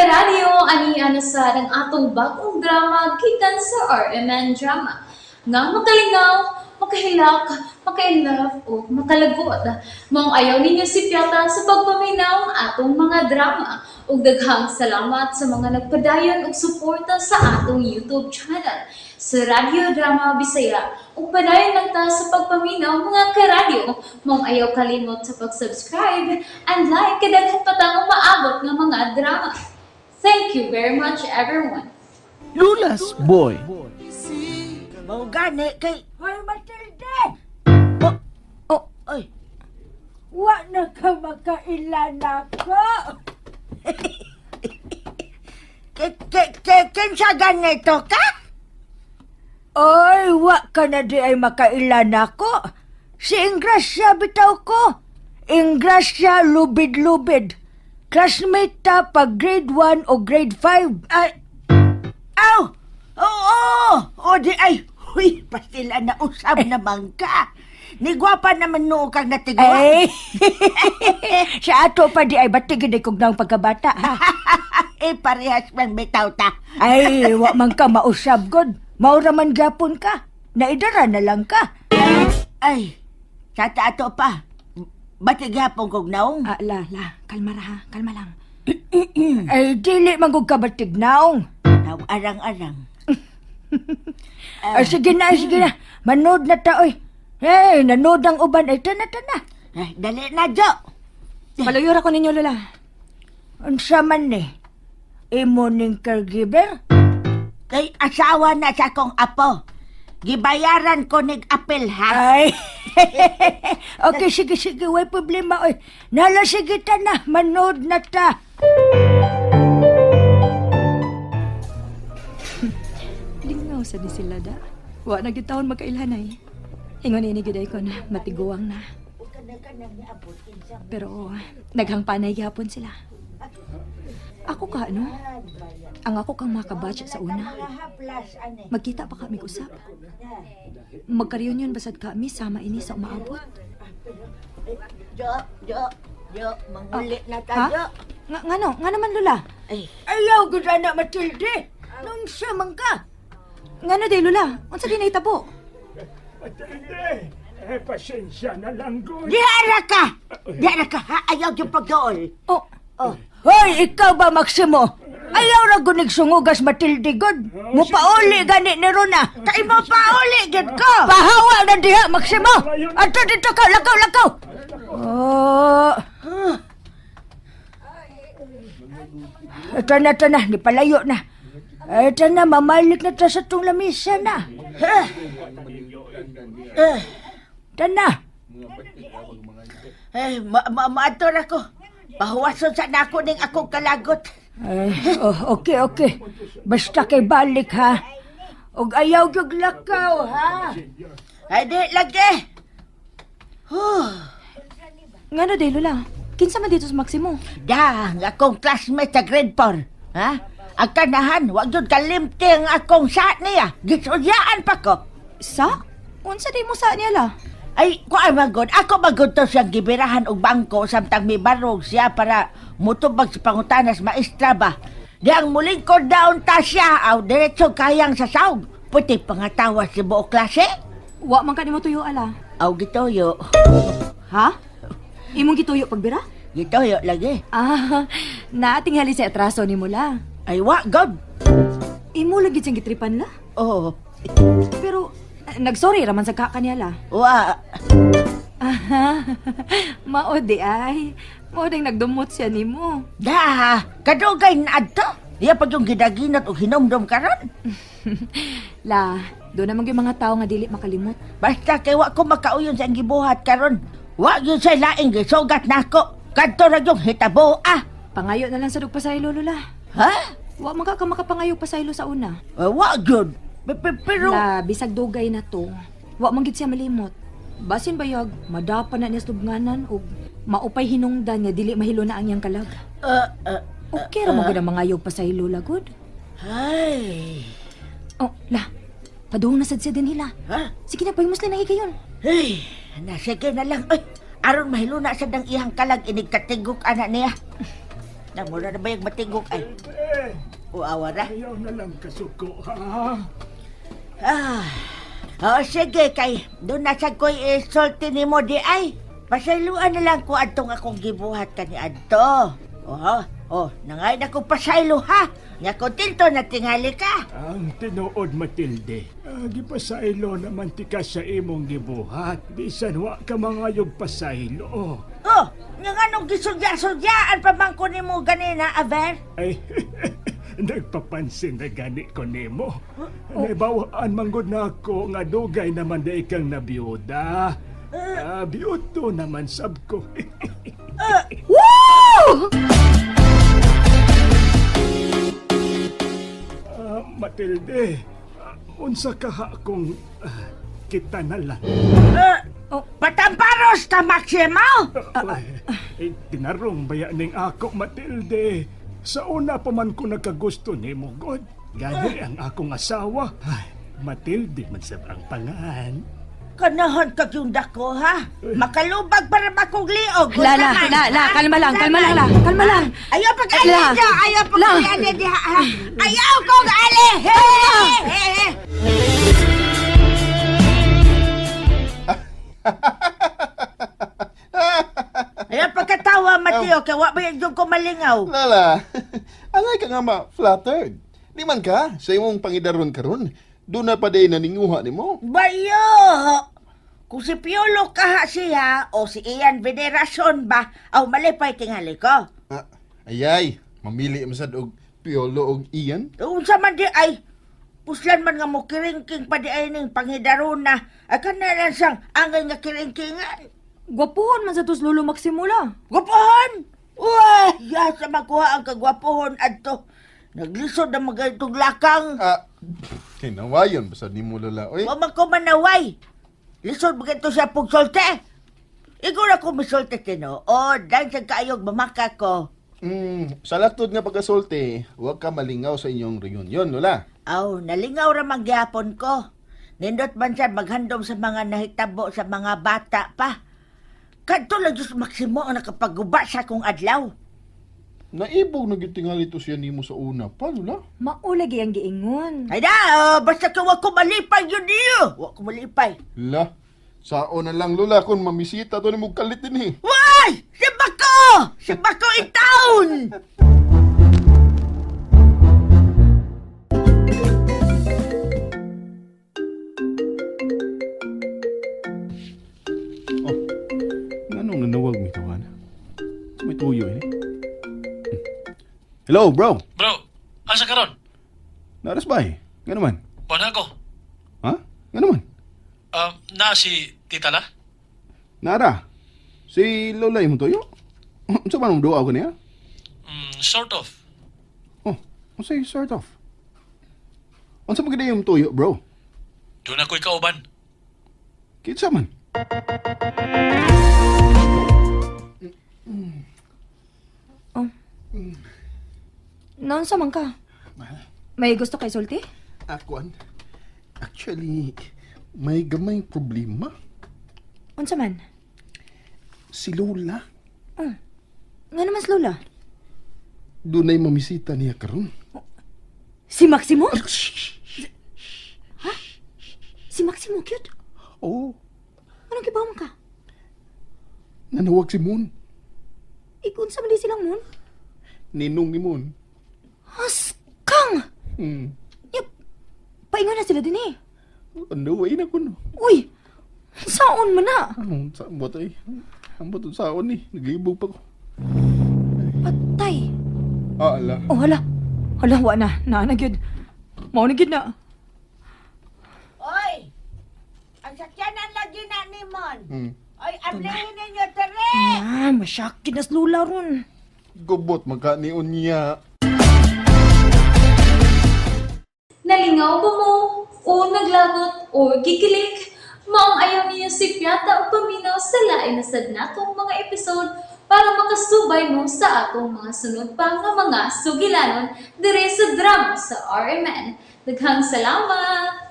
Karadyo, ani na sad ang atong bagong drama gikan sa RMN Drama nga makalingaw, makahilak, maka-inlove o makalagot. Maong ayaw ninyo sipyata sa pagpaminaw ang atong mga drama. Ug daghang salamat sa mga nagpadayon og suporta sa atong YouTube channel sa Radyo Drama Bisaya. Ug padayon lang ta sa pagpaminaw, mga karadyo. Maong ayaw kalimot sa pag-subscribe and like kay daghan pa tang umaabot nga mga drama. Thank you very much, everyone. Lola's Boy. Mao gani kay Hoy, Matilde! Oh, Oh, ay, wa na ka makaila nako. Ke ke ke kinsa ganito ka? Oy, wa ka na di ay makaila nako. Si Ingrasya bitaw ko. Ingrasya lubid-lubid. Classmate ta pag grade 1 o grade 5. Ay. Aw! Oo! O di ay, huy, pastila na usab naman ka. Ni gwapa naman noo kang natigwa. Ay, sa ato pa di ay batigin ay kog nang pagkabata, ha? Eh, parehas man bitaw ta. Ay, wa man ka mausab god. Maura man gapon ka. Naidara na lang ka. Ay, sa ato pa. Ba't gihapon kog naong? Ah, la, la, kalma ra ha, kalma lang. Ay, dili man gud ka batig naong. Naw, arang-arang. Ay, sige na, ay, sige na. Manood na ta, oy. Eh, nanood ang uban. Ay, tana, tana. Ay, dali na, Jo. Paluyura ko ninyo, Lola. Unsa man ni? Imo ning caregiver? Kay asawa na sa akong apo. Gibayaran ko nig apel, ha? Ay, okay, sige, sige. Way problema, oy. Nala, sige ta na. Manood na ta. Lingaw sa ni sila da. Wa na gid taon magkailhanay. Ingon ini gid ay ko na matiguang na. Pero naghang panay gihapon sila. Ako ka no? Ang ako kang makabatch sa una. Magkita pa kami usap. Magka-reunion basad kami sama ini sa umaabot. Jo, Jo, Jo, manguli na ta, Ha? Jo. Nga ngano? Nga naman, Lola? Ay, Ayaw, gud anak Matilde. Nung siya man ka? Ngano day, Lola? Unsa din nahitabo? Matilde, eh, pasensya na lang, Goy. diara ka! Diara ka, ha? Ayaw yung pagdool. Oh, Oh, Hoy, ikaw ba, Maximo? Ayaw ra gunig sungugas Matilde god. Mupauli gani ni Rona. Kay mo pauli, gid ko! Pahawa na diha, Maximo! Ato dito ka, lakaw, lakaw! Oh. Ito na, ito na, di palayo na. Ito na, mamalik na ta sa tong lamisa na. Eh, Ito na. eh, ma ma maator ako. Pahuwason sa nako ning akong kalagot. Ay, oh, okay, okay. Basta kay balik, ha? Og ayaw gyud lakaw, ha? Ay, di lagi. Huh. Ngano day, Lola? Kinsa man dito sa Maximo? Da, ang akong classmate sa grade 4. Ha? Ang kanahan, wag yun kalimti ang akong sa niya. Gisulyaan pa ko. Sa? Unsa day mo sa niya la? Ay, kuan magod. Ako magod to siyang gibirahan og bangko samtang mibarog siya para mutubag sa pangutanas maestra ba. Di ang mulingkod daon ta siya, aw diretso kayang sa saog. Puti pangatawa si buo klase. Wa man ka nimo tuyo ala. Aw gituyo. Ha? Imong gituyo pagbira? Gituyo lagi. Ah, naatinghali sa atraso ni mula. Ay, wa god. Imo lagi siyang gitripan la. Oo. Pero eh, nagsorry raman sa kaka niya la. Wa. Aha. Mao di ay. Mao ding nagdumot siya nimo. Da, kadugay na adto. Iya pag yung gidaginot og hinomdom karon. La, do naman yung mga tao nga dili makalimot. Basta kay wa ko makauyon sa ang gibuhat karon. Wa gyud say laing gisugat nako. Kadto ra yung hitabo ah. Pangayo na lang sa pasaylo, Lola. Ha? Wa man ka makapangayo pasaylo sa una. Eh, wa gyud. Pero La, bisag dugay na to. Wa man gid siya malimot. Basin bayag, madapa na niya sa tubnganan ug maupay hinungdan nga dili mahilo na ang iyang kalag. Okay ra mo gud ang mangayog pasaylo la gud. Ay. Oh, la. Padung na sad siya din hila. Ha? Sige na, pahimos na higayon. Ay, na sige na lang. Ay, aron mahiluna sad ang iyang kalag inig katigok ana niya. Namura na ba yung matingog ay? Eh, O awa ra. ayaw na lang kasuko, ha? Ah. Oh, sige kay doon na sa ko'y isulti nimo di ay. Pasayloan na lang ko adtong akong gibuhat kani adto. Oh, oh, nangay na ko pasaylo ha. Nya kontento na tingali ka. Ang tinuod, Matilde. Gipasaylo naman ti ka sa imong gibuhat. Bisan wa ka mangayog pasaylo. Oh, nga nganong gisudya-sudyaan pa man ko nimo ganina, Aber? Ay, nagpapansin na gani ko nimo. Naibawaan manggod na ako nga dugay naman da ikang nabiyuda. Biyuto naman sab ko. Woo! Matilde, unsa kaha kung kita na lang. Oh, patamparos ta Maximo. Ay, eh, tinarong baya ning ako, Matilde. Sa una pa man ko nagkagusto nimo, God. Gani ang akong asawa. Ay, Matilde man sab ang pangan. Kanahan kag yung dako ha. Makalubag para makong liog. La, la, la, la, kalma lang, kalma lang, la, kalma lang. Ayaw pag ali La. diha, ayaw pag La. ali diha. ha? Ayaw kong ali. He, he, he. Ayaw pagkatawa, Mateo, kay wa ba yung ko malingaw. Lala, alay ka nga ma-flattered. Di man ka, sa imong pangidaron karon, doon na pa day naninguha nimo. Bayo! Kung si Piolo kaha siya o si Ian Veneracion ba, aw malipay tingali ko. Ah, ayay, mamili man sad og Piolo og Ian. Unsa man di ay, puslan man nga mo kiringking pa di ay ning pangidarona, ay kana lang siyang angay nga kiringkingan. Gwapuhon man sa tos Lolo Maximo la. Gwapohon! Uy, ya sa makuha ang kagwapohon adto. Naglisod ang mga itong lakang. Ah, kinawayon basta nimo Lola. Oy, Wa man ko manaway. Lisod ba ito siya pugsulte? Ikaw na ko misulte tinuod. Dahil sa kaayog mamaka ko. Sa latod nga pagkasulti, huwag ka malingaw sa inyong reunion, Lola. Aw, nalingaw ra man gyapon ko. Nindot man siya maghandom sa mga nahitabo sa mga bata pa. Kadto lang Diyos Maximo ang nakapaguba sa akong adlaw. Naibog na gyud tingali to siya nimo sa una pa, Lola. Maulagi ang giingon. Ay na, basta ka wa ko malipay yun niyo. Wa ko malipay. La, sao na lang Lola kung mamisita to nimo kalit dinhi. Why? Si Bako! Si Bako in town! Oh, nganong nanawag mi tawana? May tuyo eh. Hello, bro. Bro, asa karon? Naras ba eh? Nga naman. Wala ko. Ha? Nga naman. Na si Tita La? Nara. Si Lola imong tuyo? Unsa man mong duwa ko niya? Sort of. Oh, unsa yung sort of? Unsa man gid imong tuyo, bro? Doon ako'y kauban. Kinsa man? Naunsa man ka? May gusto kay sulti? Akuan. Actually, may gamay problema. Unsa man? Si Lola. Nga naman si Lola. Dunay mamisita niya karon. Si Maximo? Ha? Si Maximo cute? Oh, Anong kibaw man ka? nanawag si Moon. Ikunsa man di silang moon? Ninong ni Moon. Askang! Yep. Paingon na sila din eh. On the way na kuno. Uy! Saon man na? Anong sa ambot ay? Ambot ang saon ni. Naglibog pa ko. Patay. Ah, ala. Oh, hala. Hala, wa na. Naa na gyud. Mao na gyud na. Oy! Ang sakyanan lagi na ni Mon. Oy, ablihin ninyo, tere! Ah, masyakit na sa lula ron. Gubot magkanion niya. Nalingaw ba mo? O naglagot o gikilig? Maong ayaw niyo si Piata o paminaw sa lain na sad natong mga episode para makasubay mo sa atong mga sunod pa nga mga sugilanon dire sa drama sa RMN. Daghang salamat!